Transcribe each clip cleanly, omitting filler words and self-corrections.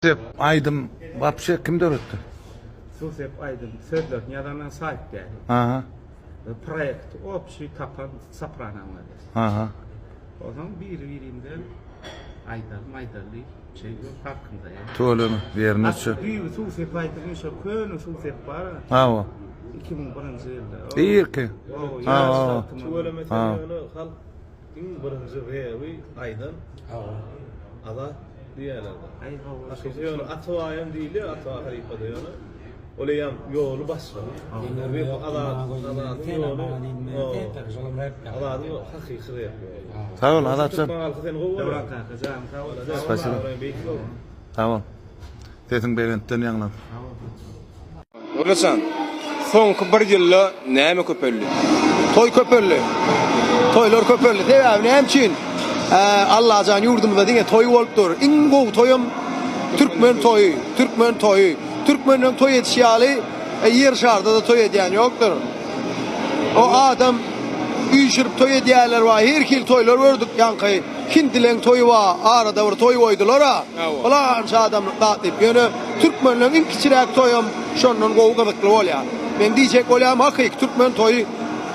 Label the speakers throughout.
Speaker 1: Sep aýdym wapşe kim döretdi?
Speaker 2: Su sep aýdym sözlerini ýazan Saýt däli.
Speaker 1: Aha.
Speaker 2: Proýekti obşi tapan Soprano mlades.
Speaker 1: Aha.
Speaker 2: Onsoň biri birimize aýdaly aýdaly diýip şeý halkymyza ýa.
Speaker 1: Tüweleme ýerine düşe.
Speaker 2: Düýbi suw sep aýdymy şo köne suw sep bar.
Speaker 1: Hawa.
Speaker 2: 2001-nji ýylda.
Speaker 1: Irki.
Speaker 2: Hawa.
Speaker 3: Tüweleme sen ýöne halk Iň birinji rebi aýdan Azat diýýärler-de. Hakyky ýöne Atabaýam diýilýär Atabaý halypa-da ýöne ol eýýäm ýoly başga. Rep Azat Azadyň ýoly Azadyň hakyky rep ýoly.
Speaker 1: Sag bol Azatjan.
Speaker 3: Türkmen halky seni gowy görýär.
Speaker 2: Döwran kaka janyň sag bolsun.
Speaker 1: Spasiba. Sag bol. Sesiň belentden ýaňlansyn.
Speaker 4: Nurlyjan, soňky bir ýylda näme köpeldi?
Speaker 5: Toý köpeldi. Toýlar köpeldi. Sebäbi näme üçin? Allajan ýurdumyzda diňe toý bolup dur. Iň gowy toýam türkmen toýy, türkmen toýy. Türkmenleň toý edişi ýaly ýer şarda-da toý edýän ýokdur. O adam üýşürip toý edýärler bar. Her hili toýlar gördük ýaňky. Hindileň toýy bar, arada bir toý goýdular-a. Pylança adamlyk zat diýip. Ýöne türkmenleň iň kiçiräk toýam şondan gowy gyzykly bolýar. Meň diýjek bolýanym hakyky türkmen toýy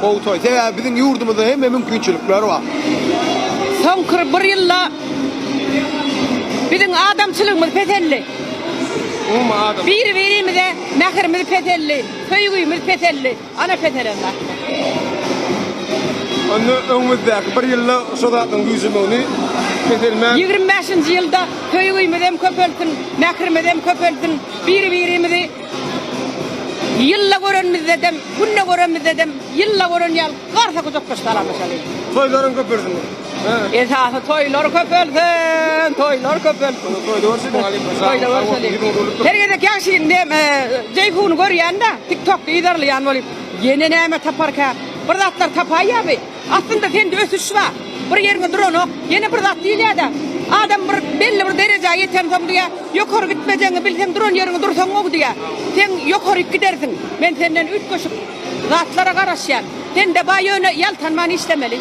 Speaker 5: gowy toý. Sebäbi biziň ýurdumyzda hemme mümkinçilikler bar.
Speaker 6: Soňky bir ýylda biziň adamçylygymyz peseldi. Biri-birimize mähirimiz peseldi, söýgimiz peseldi. Ana peselen zatlar.
Speaker 4: Onda öňümizdäki bir ýylda şo zatlaryň güýjemegini peselmän.
Speaker 6: Ýigrimi bäşinji ýylda söýgimizem köpelsin, mährimizem köpelsin, biri-birimizi ýylda görenimizdedem, günde görenimizdedem ýylda gören ýaly garsa gujaklaşyp salamlaşalyň.
Speaker 4: Toýlaryň köpelsin.
Speaker 6: Esasy toýlar köpelsin, toýlar köpelsin.
Speaker 4: Toýda görşeliň halypa.
Speaker 6: Toýda görşeliň. Her gezek ýagşy indi Jeýhuny görýän-de, TikTokda yzarlaýan bolup, ýene näme taparka? Bir zatlar tapaýýar bi. Aslynda sende ösüş bar. Bir ýeriňde duranok. Ýene bir zat diýilýär-de, adam bir belli bir derejä ýetensoň diýýär, ýokary gitmejegiňi bilseň duran ýeriňde dursaň gowy diýýär. Sen ýokaryk gidersiň. Men senden üýtgeşik zatlara garaşýan. Sende bar ýöne ýaltanman işlemeli.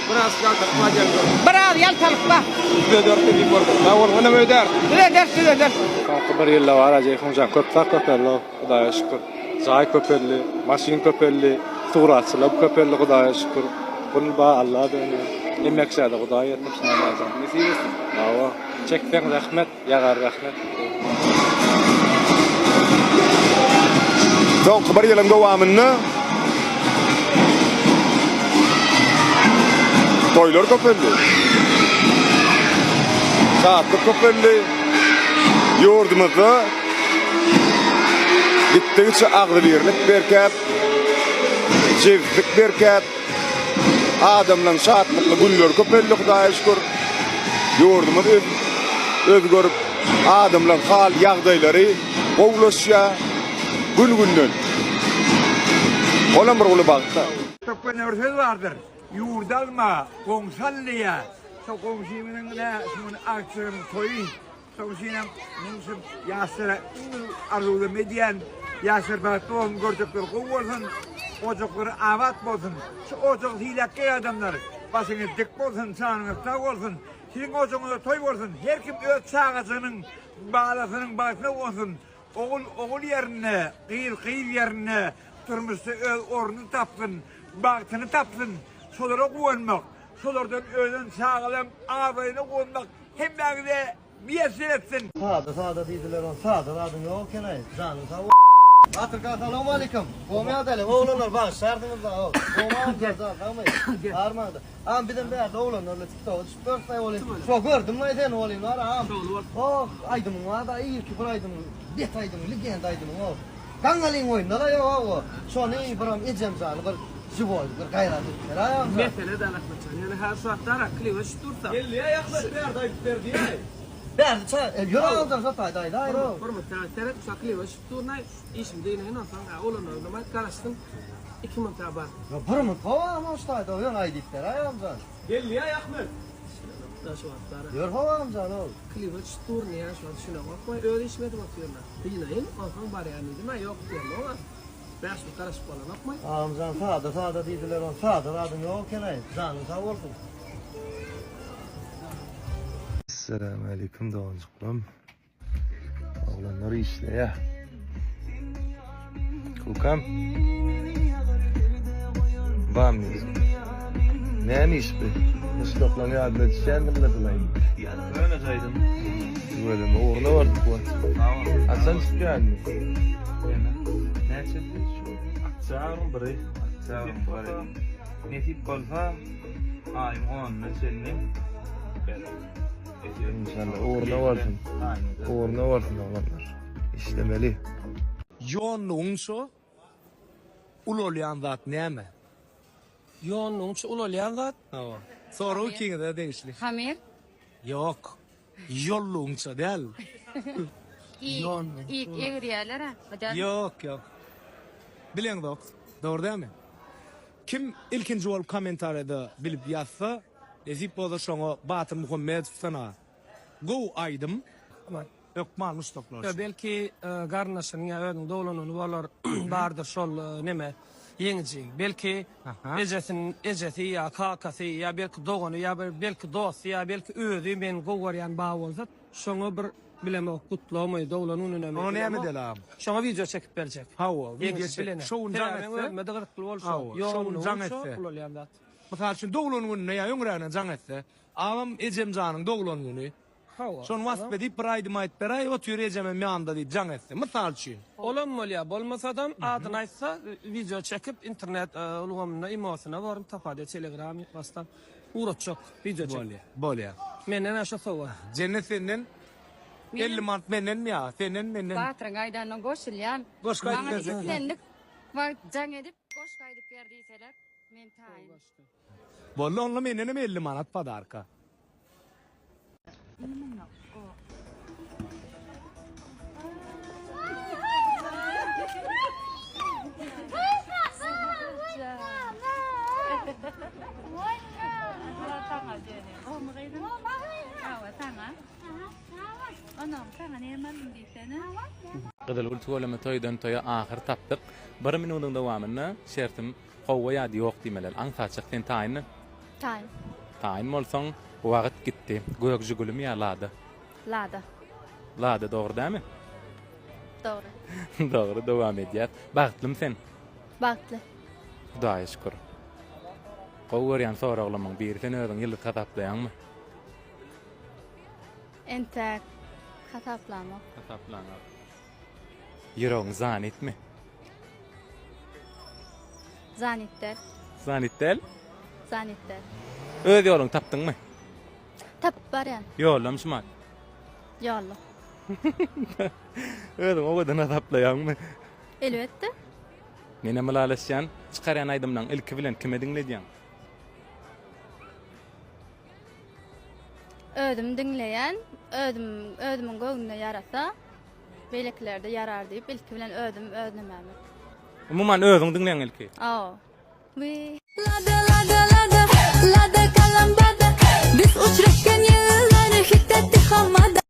Speaker 4: Biraz ýaltalyk bar diýeňizok.
Speaker 6: Biraz ýaltalyk bar.
Speaker 4: Düzederis diýip boldy. Sag boluň, ynam ödäris.
Speaker 6: Düzederis, düzederis.
Speaker 7: Soňky bir ýylda bar-a Jeýhunjan köp zat köpeldi Hudaýa şükür. Jaý köpeldi, maşyn köpeldi, suratçylar köpeldi Hudaýa şükür. Pul bar Alla dönýär. Hemmeçäde Hudaý ýetirsin Allajan.
Speaker 4: Nesip etsin.
Speaker 7: Hawa. Çekseň zähmet. Ýagar rahmet.
Speaker 8: Soňky bir ýylyň dowamynda toýlar köpeldi. Şatlyk köpeldi. Ýurdumyzda gitdigiçe agzybirlik berkäp, jebislik berkäp, Adamlaň şatlykly günleri köpeldi Hudaýa şükür. Ýurdumyz özgerip, adamlaň hal ýagdaýlary gowulaşýar gün-günden. Olam bir uly bagt-da.
Speaker 9: Türkmende bir söz bardyr, Ýurdy alma, goňşy al diýýär. Şo goňşymyzyň ine şu gün agtygynyň toýy. Şoň üçinem meň şu ýaşlara iň uly arzuwlarym edýän, ýaşlar bagtly bolsun, görjekleri gowy bolsun, ojaklary abat bolsun. Şu ojagy sylap gel adamlar, başyňyz dik bolsun, janyňyz sag bolsun. Siziň ojagyňyzda toý bolsun. Her kim öz çagajygynyň, balasynyň bagtyna guwansyn. Ogul ogul ýerinde, gyz gyz ýerinde durmuşda öz ornuny tapsyn, bagtyny tapsyn. Şolara guwanmak, şolardan özen çagalaryň abraýyna guwanmak Hemmäňize miýesser etsin.
Speaker 5: Sada sada diýdiler ony sada zadyň ýok ekenaý janyň sag bol. Batyr kaka salowmalikim gowmy ýagdaýlar oglanlar bagyşlarsyňyzda how gowmy agam jan sagmy armaňda agam bizem bärde oglanlar bilen tiktoga düşüp ýörüsdaý welin şo gördümlaý seni welin bar agam oh aýdymyň barda irki bir aýdymyň bet aýdymyň legenda aýdymyň oh Gaňňalyň oýunda-la ýok-ow. Şony biram ejemjany bir žiwoý bir gaýrat edip beräý agam.
Speaker 10: Mesele däl Ahmetjan. Ýöne häzir şu wagt dara klibe düşüp dursa.
Speaker 3: Geldi-ä Ahmet bärde aýdyp ber diýäý.
Speaker 5: Bärde ça ýör agamjan şo taýda aýdaý-ow.
Speaker 10: Bir minut seret şu klibe düşüp durnaý. Işim dynaýyn onsoň oglanlar bilen aýt garaşsyn. Iki minut-a bar.
Speaker 5: Ýok bir minut how agam şu taýda ýöne aýdyp beräý agamjan.
Speaker 3: Geldi-ä Ahmet.
Speaker 10: Şu wagt dara.
Speaker 5: Ýör how agamjan-ow.
Speaker 10: Klibe düşüp dur näme şu wagt düşünemok. Öz işimi edip otyryn-a. Dynaýyn, onsoň barýan diýdim-ä, ýok diýemok-a. Bäş minut garaşyp bolanokmy?
Speaker 5: Agamjan sada sada diýdiler ony sada zadyň ýok ekenaý janyň sag bolsun.
Speaker 11: Essalamu aleýkum doganjyklarym.
Speaker 1: Oglanlar işleýär. Kukam. Bamy. Näme iş bu? Muşdaklaryň ýadyna düşýändir-le bulaý.
Speaker 3: Öne jaýdym.
Speaker 1: Tüweleme ugruna bolsun Kuwat. Haçan çykýar indi?
Speaker 3: Ýene. Näçe şu oktýabryň biri. Oktýabryň biri. Nesip bolsa aýyň onuna çenli berer.
Speaker 1: Inşallah ugruna bolsun. Ugruna bolsun oglanlar. Işlemeli.
Speaker 4: Ýonlugyňça ulalýan zat näme?
Speaker 10: Ýonlugyňça ulalýan zat?
Speaker 4: Hawa. Sorag ikiňize degişli.
Speaker 11: Hamyr?
Speaker 4: Ýok. Ýollugyňça däl.
Speaker 11: Iýip egirýärler-ä.
Speaker 4: Ýok, ýok. Bileňzok. Dogry dälmi? Kim ilkinji bolup kommentariýada bilip ýazsa, nesip bolsa şoňa Batyr Muhammedowdan-a gowy aýdym. Hökman muşdaklar üçin.
Speaker 10: Belki garyndaşynyň ýa özüniň doglan güni bolar bardyr şol neme ýeňiji. Belki ejesiniň ejesi ýa kakasy ýa belki dogany ýa bir belki dosty ýa belki özi meni gowy görýän bar bolsa şoňa bir bilemok gutlagmy doglan gününemi
Speaker 4: Oňa näme edeli agam?
Speaker 10: Şoňa wideo çekip berjek.
Speaker 4: Hawa wideo çekip şo gün jaň etse.
Speaker 10: Özüme-de gyzykly bolşy.
Speaker 4: Hawa şo gün jaň etse.
Speaker 10: Ulalýan zat.
Speaker 4: Mysal üçin doglan gününe ýa öňrägine jaň etse. Agam ejemjanyň doglan güni.
Speaker 10: Hawa.
Speaker 4: Şony wasp edip bir aýdym aýdyp beräý, otyr ejemem ýanynda diýip jaň etse, mysal üçin.
Speaker 10: Olam bolýar, bolmasadam adyny aýtsa wideo çekip internet ulgamynda imosyna baryp tapar telegram whatsapp ugratjak wideo çekip.
Speaker 4: Bolýar, bolýar.
Speaker 10: Menden-ä şo sowal.
Speaker 4: Jennet senden 50 manat mendenmi ýa senden menden.
Speaker 11: Batyryň aýdanyna goşulýan.
Speaker 4: Goşgy aýdyp
Speaker 11: Maňa
Speaker 4: berjekmi?
Speaker 11: islendik wagt jaň edip goşgy aýdyp ber diýseler men taýyn.
Speaker 4: Boldy onda mendenem 50 manat podarka.
Speaker 2: Gyzylgül tüweleme toýdan toýa ahyr tapdyk. Bir minudyň dowamynda şertim Howwa ýa-da ýok diýmeli. Aňsatjak sen taýynmy?
Speaker 11: Taýyn.
Speaker 2: Taýyn bolsaň, wagt gitdi. Gök Žigulimi ýa Lada?
Speaker 11: Lada.
Speaker 2: Lada dogry dämi?
Speaker 11: Dogry.
Speaker 2: Dogry, dowam edýäs. Bagtlymy sen?
Speaker 11: Bagtly.
Speaker 2: Hudaýa şükür. Gowy görýän soraglamyň biri, sen özüňi ýyldyz hasaplaýaňmy?
Speaker 11: Entäk hasaplamok.
Speaker 2: Hasaplaňok. Ýüregiň zanitmi?
Speaker 11: Zanit däl.
Speaker 2: Zanit däl?
Speaker 11: Zanit däl.
Speaker 2: Öz ýoluňy tapdyňmy?
Speaker 11: Tapyp barýan.
Speaker 2: Ýoldamy şumat?
Speaker 11: Ýolda.
Speaker 2: Özüňi owadan hasaplaýaňmy?
Speaker 11: Elbetde.
Speaker 2: Menem ylalaşýan. Çykarýan aýdymlaryňy ilki bilen kime diňledýäň?
Speaker 11: Özüm diňleýän, özüm özümiň göwnüne ýarasa, beýlekilerde ýarar diýip ilki bilen özüm öz nemämi.
Speaker 2: Umuman özüň diňleň ilki.
Speaker 11: Aw. We.
Speaker 12: Lada lada lada lada kalambada Biz uçraşkan ýyllar hiç tätdi hamada.